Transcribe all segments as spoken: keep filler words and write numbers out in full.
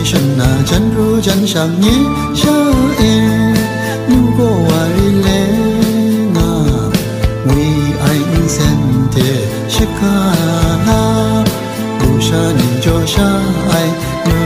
Shan na jan ru jan shang nye sha e, nu gaw wa ri le nga, ngwi ai nsen hte shaka na, lusha ni jaw sha ai nu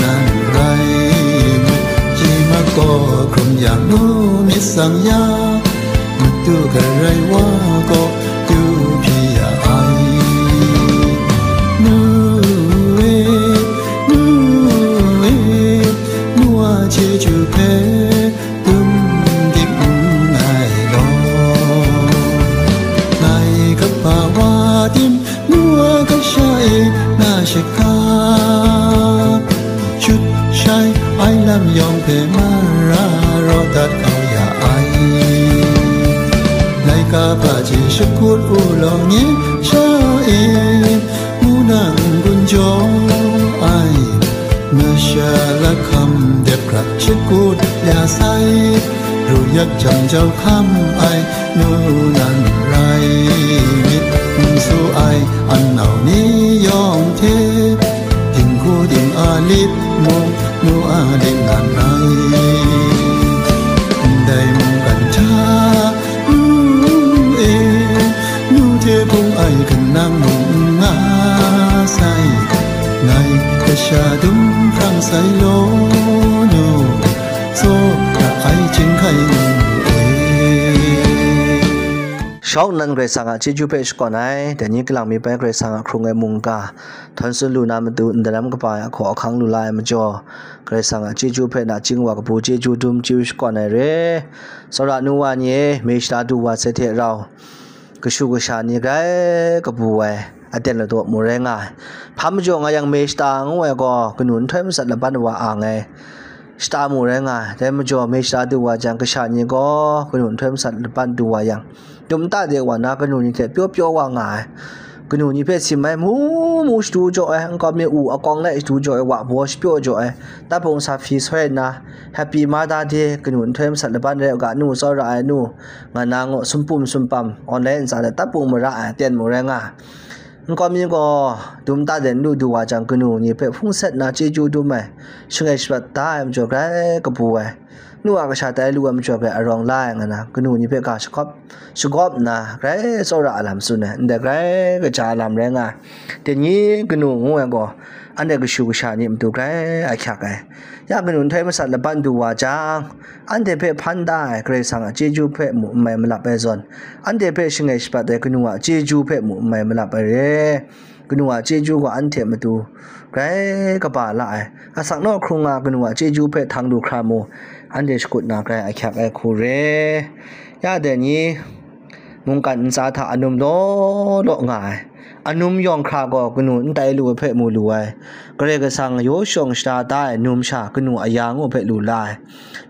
nan rai myit. Ji mat gaw hkrum yang nu myit tsang ya, Madu Karai wa gaw du hpyi ya ai. Nu e, nu e, nu a chyeju hpe dum dik n ai law. Ngai kaba wa tim nu a kasha e na shaka, shut shai ai lam yawng hpe mara raw dat kau ya ai. Laika hpaji shakut u law nye sha e, ngu nang gun jaw ai, masha lahkam dep hkra shakut ya sai, ru yak jam jau hkam ai, nu nan rai myit, n su ai an nau ni yawng hte, dinghku ding a lit mung, nu a lit nan rai. Ndai mungkan hta, nu e, nu hte hpung ai hkan nang mung n nga sai, ngai kasha dum hprang sai law, nu, tsaw ra ai chyinghkai nu e. Shawng nnan Karai Kasang a chyeju hpe shakawn ai, dai ni kalang mi bai Karai Kasang a hkrung ai mungga, htawn tsun lu na matu ndaram kaba ai ahkaw ahkang lu la ai majaw, Karai Kasang a chyeju hpe nachying wa kabu chyeju dum chyeju shakawn ai re. Tsawra nu wa ni e, me shata du wa sai hte rau, kashu kasha ni grai kabu ai, aten ladaw mu rai nga ai. Hpa majaw nga yang me shata ngu ai gaw, kanu nhtoi masat laban wa ang ai shata mu rai nga ai. Dai majaw me shata du wa jang, kasha ni gaw kanu nhtoi masat laban du wa yang, dum nta de wa na kanu ni hte pyaw pyaw wa nga ai. Kanu ni hpe sim ai, mu mu shadu jaw ai, nkau mi u akawng lai shadu jaw ai, wa baw shapyaw jaw ai, tapung sa hpyi soi nna, Happy Mother Day, kanu nhtoi masat laban rai u ga, nu tsawra ai nu, nga na ngu sumpum sumpam, online ntsa de tapung mara ai, ten mu rai nga ai. Nkau mi gaw dum nta de n lu du wa jang, kanu ni hpe hpung set na chyeju dum ai, shangai shabat da ai majaw grai kabu ai, nu a kasha tai lu ai majaw grai arawng la ai nga na, kanu ni hpe ga shagawp, shagawp nna grai tsawra a lam tsun ai, ndai grai kaja a lam rai nga ai. Dai ni kanu ngu ai gaw, anhte kashu kasha ni matu grai ahkyak ai. Ya kanu nhtoi masat laban du wa jang, anhte hpe hpan da ai Karai Kasang a chyeju hpe mu n mai malap ai zawn, anhte hpe shangai shabat ai kanu a chyeju hpe mu n mai malap ai re. Kanu a chyeju gaw anhte matu grai kaba la ai. Asak naw hkrung nga kanu a chyeju hpe htang lu hkra mu, anhte shakut na grai ahkyak ai hku re. Ya dai ni, mungkan ntsa hta anum law law nga ai. Anum yawng hkra gaw kanu n tai lu ai hpe mu lu ai. Karai Kasang yaw shawng shada da ai numsha kanu aya ngu hpe lu la ai.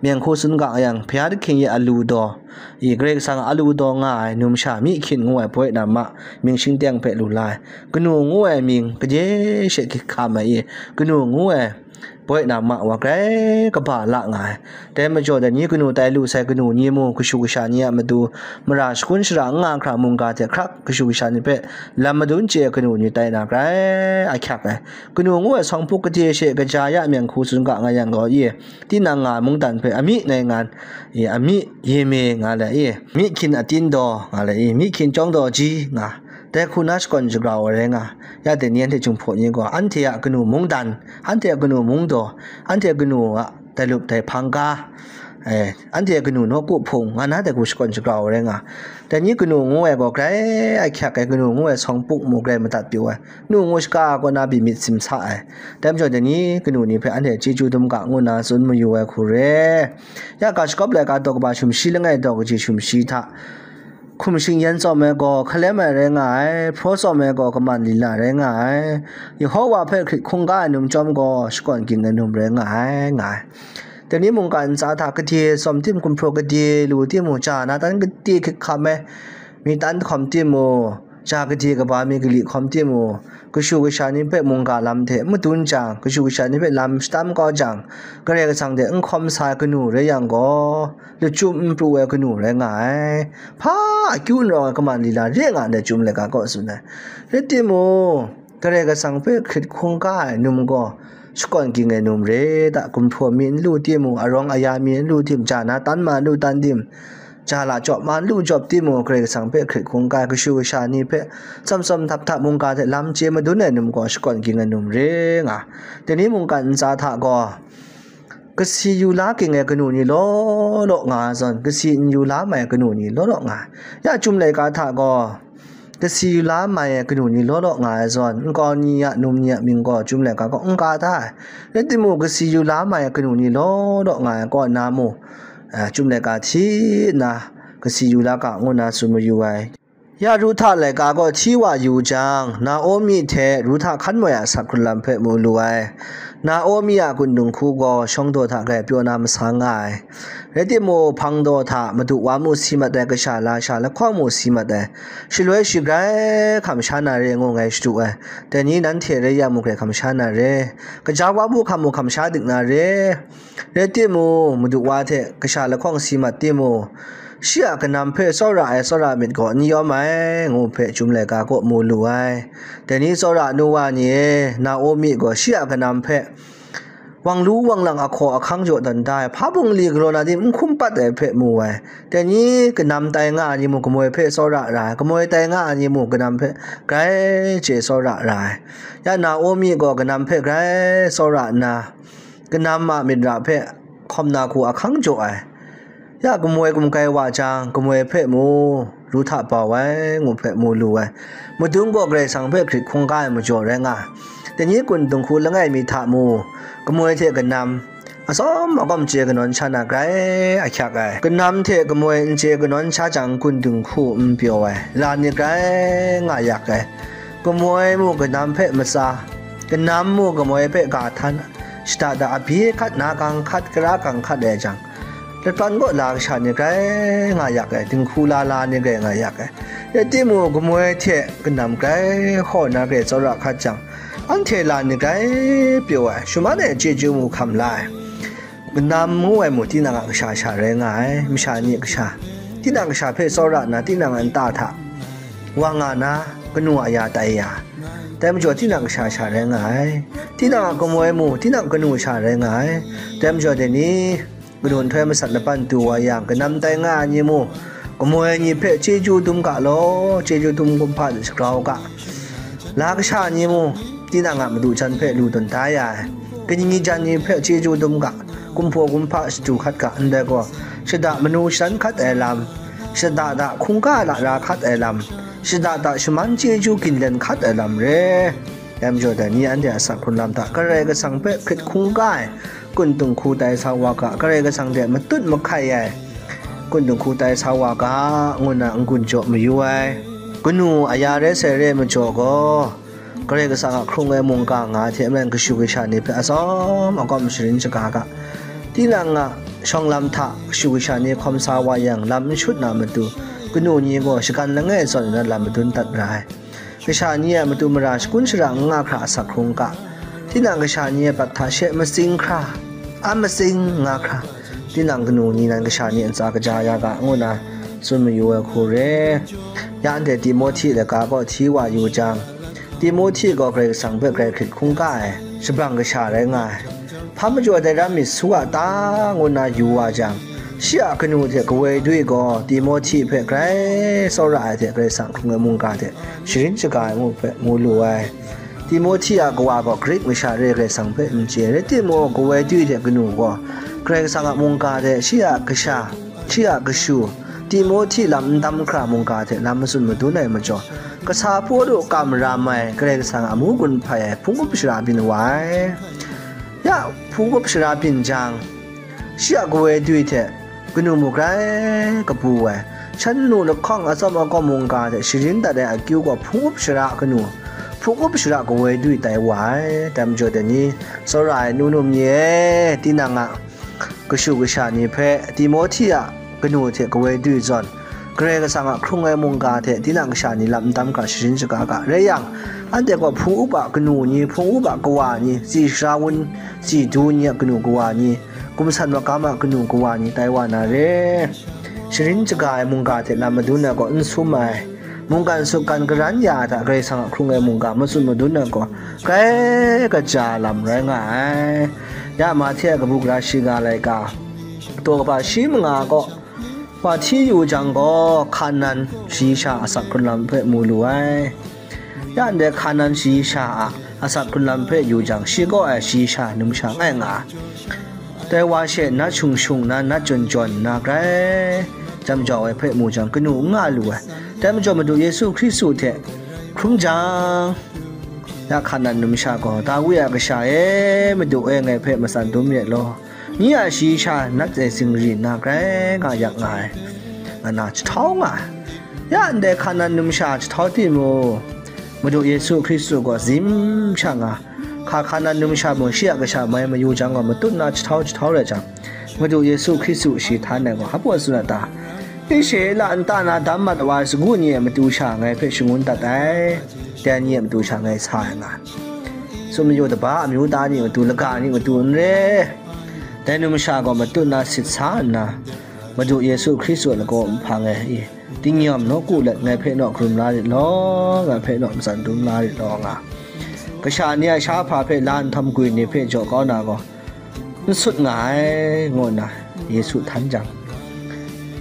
Myen hku tsun ga yang, Bhaya Dahkying ye alu daw, i Karai Kasang a alu daw nga ai numsha myi hkyin ngu ai poi na ma mying shingteng hpe lu la ai. Kanu ngu ai mying kadai she hkam ai i, kanu ngu ai poi na ma wa grai kaba la nga ai. Dai majaw dai ni kanu tai lu sai kanu ni mu kashu kasha ni a matu mara shakun shara n nga hkra mungga hte hkrak kashu kasha ni hpe lam madun chye ai kanu ni tai na grai ahkyak ai. Kanu ngu ai sawng puk gade she kaja ya myen hku tsun ga nga yang gaw, ye, tinang nga ai mungdan hpe amyi nai ngan, ye, amyi ye me nga le, ye, myi hkyin atin daw nga le, ye, myi hkyin chyawng daw ji nga, dai hku na shakawn shagrau ai rai nga. Ya dai ni anhte Jinghpaw ni gaw, anhte a kanu mungdan, anhte a kanu mungdaw, anhte a kanu a dai lup dai hpang ga, eh, anhte a kanu nawku hpung, nga na dai hku shakawn shagrau ai rai nga. Dai ni kanu ngu ai gaw, grai ahkyak ai kanu ngu ai sawng puk mu grai madat pyaw ai, nu ngu shaka kaw na byi myit sim sa ai. Dai majaw dai ni kanu ni hpe anhte chyeju dum ga ngu na tsun mayu ai hku re. Ya ga shakawp laika daw kaba sumshi langai daw kaji sumshi hta, hkum shingyan tsawm ai gaw hkalem ai rai nga ai, hpraw tsawm ai gaw kaman lila rai nga ai, Yehowa hpe hkrit hkungga ai num chyawm gaw shakawn ging ai num rai nga ai, nga ai. Dai ni mungkan ntsa hta gade tsawm tim, gumhpraw gade lu tim u, ja na tan gade hkrit hkam ai, mi tan hkawm tim u, ja gade kaba mi gali hkawm tim u, kashu kasha ni hpe mungga lam hte n madun jang, kashu kasha ni hpe lam shatam kau jang, Karai Kasang hte n hkawm sa ai kanu rai yang gaw, lachyum n pru ai kanu rai nga ai. Hpa akyu n rawng ai kaman lila re nga ndai Chyum laika kaw tsun ai. Rai timung, Karai Kasang hpe hkrit hkungga ai num gaw, shakawn ging ai num re da, gumhpraw mi n lu tim mung, arawng aya mi n lu tim, ja na tan ma n lu tan tim, ja la jawp ma n lu jawp tim mung, Karai Kasang hpe hkrit hkungga ai kashu kasha ni hpe tsawm tsawm htap htap mungga hte lam chye madun ai num gaw shakawn ging ai num re nga. Dai ni mungkan ntsa hta gaw, kasi yu la ging ai kanu ni law law nga ai zawn, kasi n yu la mai ai kanu ni law law nga ai. Ya Chyum laika hta gaw, kasi yu la mai ai kanu ni law law nga ai zawn, nkau ni a, num ni a mying gaw Chyum laika kaw n ka da ai. Rai timung, kasi yu la mai ai kanu ni law law nga ai kaw na mu, a, Chyum laika hti nna kasi yu la ga, ngu nna tsun mayu ai. Ya Ruhta laika gaw hti wa yu jang, Naomi hte Ruhta hkan moi a asak hkrun lam hpe mu lu ai. Naomi a kundung hku gaw shawng daw hta grai pyaw na masang nga ai. Rai timung, hpang daw hta madu wa mu si mat ai, kasha lasha lahkawng mu si mat ai. Shaloi shi grai hkam sha na re ngu ngai shadu ai. Dai ni nanhte rai yang mu grai hkam sha na re. Kaja wa bu hkam mu hkam sha dik na re. Rai timung, madu wa hte kasha lahkawng si mat timung, shi a kanam hpe tsawra ai tsawra myit gaw n yawm ai, ngu hpe Chyum laika kaw mu lu ai. Dai ni tsawra nu wa ni e, Naomi gaw shi a kanam hpe wang lu wang lang ahkaw ahkang jaw dan da ai, hpa bungli galaw na di n hkum pat ai hpe mu ai. Dai ni kanam tai nga ai ni mung, kamoi hpe tsawra ra ai, kamoi tai nga ai ni mung, kanam hpe grai chye tsawra ra ai. Ya Naomi gaw kanam hpe grai tsawra nna, kanam a myit ra hpe hkawm na hku ahkang jaw ai. Ya kamoi gumkai wa jang, kamoi hpe mu, Ruhta bau ai, ngu hpe mu lu ai. Madun gaw Karai Kasang hpe hkrit hkungga ai majaw rai nga ai. Dai ni kundung hku langai mi hta mu, kamoi hte kanam, atsawm agawm chye kanawn sha na grai ahkyak ai. Kanam hte kamoi n chye kanawn sha jang, kundung hku n pyaw ai, la ni grai nga yak ai. Kamoi mu kanam hpe matsa, kanam mu kamoi hpe ga htan, shada da abye hkat, na gang hkat, kara gang hkat ai jang, latpan kaw la kasha ni grai nga yak ai, dinghku lala ni grai nga yak ai. Rai timung, kamoi hte kanam grai hkaw na grai tsawra hkat jang, anhte la ni grai pyaw ai, shaman ai chyeju mu hkam la ai. Kanam ngu ai mu, tinang a kasha sha rai nga ai, masha ni a kasha. Tinang kasha hpe tsawra nna, tinang a nta hta wa nga na, kanu a ya tai ya, dai majaw tinang kasha sha rai nga ai. Tinang a kamoi mu, tinang kanu sha rai nga ai. Dai majaw dai ni, kanu nhtoi masat laban du wa yang, kanam tai nga ai ni mu, kamoi ni hpe chyeju dum ga law, chyeju dum kumhpa de shagrau ga. La kasha ni mu, tinang a madu jan hpe lu dun da ya ai. Kaning jan ni hpe chyeju dum ga, kumhpaw kumhpa shadu hkat ga, ndai gaw, shada manu shadan hkat ai lam, shada da hkungga lara hkat ai lam, shada da shaman chyeju ginlen hkat ai lam re. Dai majaw dai ni anhte a asak hkrun lam hta Karai Kasang hpe hkrit hkungga ai, kundung hku tai sa wa ga, Karai Kasang hte matut mahkai ai, kundung hku tai sa wa ga, ngu nna n-gun jaw mayu ai. Kanu a ya rai sai re ai majaw gaw, Karai Kasang a hkrung ai mungga nga hte maren kashu kasha ni hpe atsawm agawm sharin shaga ga. Tinang a shawng lam hta kashu kasha ni hkawm sa wa yang, lam n shut na matu, kanu ni gaw shagan langai zawn nna lam madun dat ra ai. Kasha ni a matu mara shakun shara n nga hkra asak hkrung ga. Tinang kasha ni a bat hta she matsing hkra, a matsing nga hkra, tinang kanu ni nan kasha ni ntsa kaja ya ga, ngu nna tsun mayu ai hku re. Ya anhte Timohti laika kaw hti wa yu jang, Timohti gaw Karai Kasang hpe grai hkrit hkungga ai, shabrang kasha rai nga ai. Hpa majaw dai ram mi su a ta, ngu nna yu wa jang, shi a kanu hte kawoi dui gaw Timohti hpe grai tsawra ai hte Karai Kasang hkrung ai mungga hte sharin shaga ai ngu hpe mu lu ai. Timohti a kawa gaw Grik masha re Karai Kasang hpe n chye, rai timung, kawoi dui hte kanu gaw Karai Kasang a mungga hte shi a kasha, shi a kashu, Timohti lam n dam hkra mungga hte lam matsun madun ai majaw, kasa Pawlu kam ram ai Karai Kasang a amu gun hpai ai hpung up shara byin wa ai. Ya hpung up shara byin jang, shi a kawoi dui hte kanu mu grai kabu ai, shan nu lahkawng atsawm agawm mungga hte sharin dat ai akyu gaw hpung up shara kanu, hpung up shara kawoi dui tai wa ai. Dai majaw dai ni, tsawra ai nu num ni e, tinang a kashu kasha ni hpe Timohti a kanu hte kawoi dui zawn, Karai Kasang a hkrung ai mungga hte tinang kasha ni lam n dam hkra sharin shaga ga. Rai yang, anhte gaw hpung up a kanu ni, hpung up a kawa ni, tsi sara wun, tsi du ni a kanu kawa ni, gumsan magam a kanu kawa ni tai wa na re. Sharin shaga ai mungga hte lam madun ai gaw n sum ai. mungkan sukkan karan ya a hta Karai Kasang a hkrung ai mungga matsun madun ai gaw, grai kaja lam rai nga ai. Ya Mahte a kabu gara shiga laika, daw kaba shi manga gaw, wa hti yu jang gaw, Hkanan shayi sha a asak hkrunlam hpe mu lu ai. Ya ndai Hkanan shayi sha a asak hkrunlam hpe yu jang, shi kaw ai shayi sha numsha ngai nga ai. Dai wa she nat shung shung nna, nat jawn jawn nna, grai jam jau ai hpe mu jang, kanu n nga lu ai. Dai majaw, Madu Yesu Hkristu hte hkrum jang, ya Hkanan numsha gaw, Dawi a kasha e, Madu e, ngai hpe matsan dum ret law, nye a shayi sha nat ai zingri nna grai nga yak nga ai, nga na jahtau nga ai. Ya ndai Hkanan numsha jahtau timung, Madu Yesu Hkristu gaw zim sha nga, hka Hkanan numsha mung shi a kasha mai mayu jang gaw, matut nna jahtau jahtau rai jang, Madu Yesu Hkristu shi htan ai gaw, hpa tsun a ta? Ishe la nta na dam mat wa ai sagu ni e matu sha ngai hpe shangun dat ai, dai ni e matu sha ngai sa ai nga ai. Tsun mayu taba amyu ta ni matu, laga ni matu n re. Dai numsha gaw matut nna sit sa nna, Madu Yesu Hkristu a lagaw nhpang e, i, tingnyawm nawku let ngai hpe naw hkrum la rit law, ngai hpe naw matsan dum la rit law, nga. Kasha ni a sha hpa hpe la nhtawm gwi ni hpe jaw kau na gaw, n sut nga ai, ngu nna Yesu htan jang,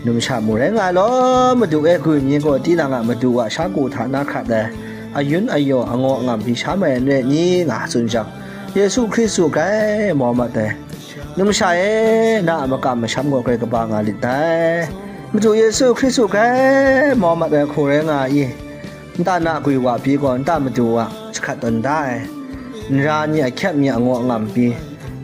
numsha mu rai nga ai law, Madu e gwi ni gaw tinang a Madu a sha ku hta na hkrat ai, ayun ayaw, angaw angam pyi sha mai n rai ni, nga tsun jang, Yesu Hkristu grai mau mat ai. Numsha e, na a makam masham gaw grai kaba nga lit dai. Madu Yesu Hkristu grai mau mat ai hku rai nga ai i? Nta na gwi wa pyi gaw, nta Madu a jahkrat tawn da ai. Nra ni a hkyep mi a ngaw ngam pyi,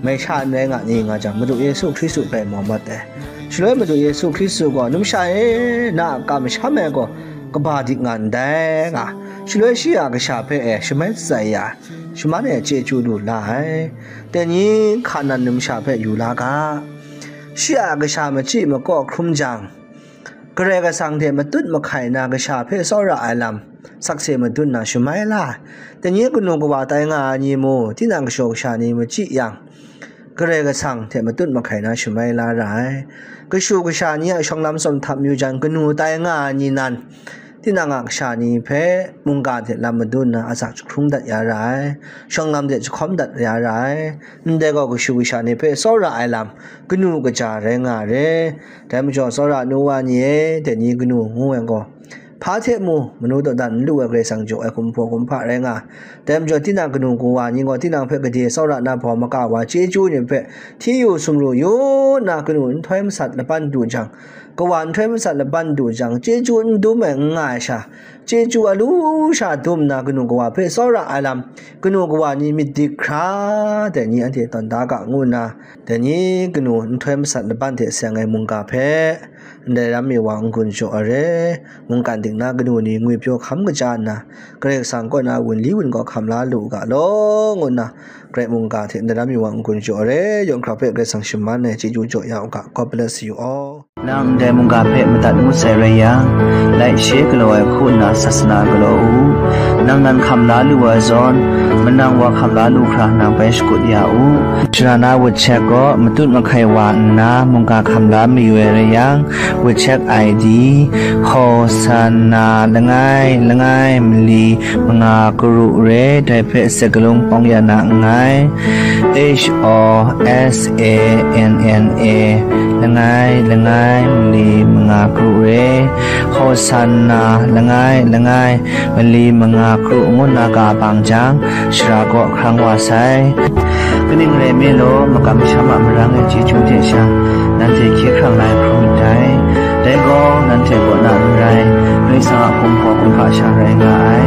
mai sha n rai nga ni nga jang, Madu Yesu Hkristu grai mau mat ai. Shaloi Madu Yesu Hkristu gaw, numsha e, na a kamsham ai gaw kaba dik nga ndai, nga. Shaloi shi a kasha hpe e shamai shatsai ya ai, shaman e chyeju lu la ai. Dai ni Hkanan numsha hpe yu la ga. Shi a kasha machyi makaw hkrum jang, Karai Kasang hte matut mahkai na kasha hpe tsawra ai lam sakse madun na shamai la ai. Dai ni kanu kawa tai nga ai ni mung, tinang kashaw kasha ni machyi yang, Karai Kasang hte matut mahkai na shamai la ra ai. Kashu kasha ni a shawng lam tsawm htap yu jang, kanu tai nga ai ni nan, tinang a kasha ni hpe mungga hte lam madun na asak jahkrung dat ya ra ai, shawng lam hte jahkawm dat ya ra ai. Ndai gaw kashu kasha ni hpe tsawra ai lam, kanu kaja rai nga re. Dai majaw, tsawra nu wa ni e, dai ni kanu ngu ai gaw, hpa hte mu, manu dawdan n lu ai Karai Kasang jaw ai kumhpaw kumhpa rai nga. Dai majaw, tinang kanu kawa ni gaw, tinang hpe gade tsawra na bawm maka wa chyeju ni hpe hti yu sumru yu nna, kanu nhtoi masat laban du jang, kawa nhtoi masat laban du jang, chyeju n dum ai n nga ai sha, chyeju a lu sha dum nna, kanu kawa hpe tsawra ai lam, kanu kawa ni myit dik hkra, dai ni anhte tawn da ga, ngu nna, dai ni kanu nhtoi masat laban hte seng ai mungga hpe, ndai ram mi wa n-gun jaw ai re, mungkan ding na kanu ni ngwipyaw hkam kaja nna, Karai Kasang kaw na wunli wungaw hkam la lu u ga law, ngu nna, Karai mungga hte ndai ram mi wa n-gun jaw ai re, yawng hkra hpe Karai Kasang shaman ai chyeju jaw ya u ga. God bless you all. Nang ndai mungga hpe madat ngut sai rai yang, laishe galaw ai hku nna sasana galaw u. Nang nan hkam la lu ai zawn, manang wa hkam la lu hkra nang bai shakut ya u. Sara na WeChat gaw matut mahkai wa nna mungga hkam la mayu ai rai yang, WeChat I D, Hosanna langai langai mali manga karu re, dai hpe sakalung pawng ya na nngai. H O S A N N A, langai langai mali manga karu re, Hosanna langai langai mali manga karu ngu nna ga bang jang, sara kaw hkrang wa sai. Kaning rai nme law, makam masham a marang e chyeju hte sha, nanhte hkye hkrang la ai hkrum ndai. Dai gaw, nanhte kaw na n rai, Karai Kasang a hkum hkaw hkum hpa sha rai nga ai.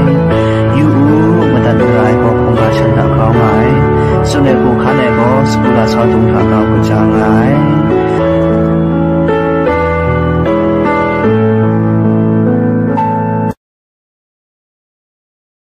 Yu u, madat mara ai gaw hkungga shan hta grau nga ai. Tsun ai hku hkan ai gaw, sagu lasau dung hta grau kaja nga ai.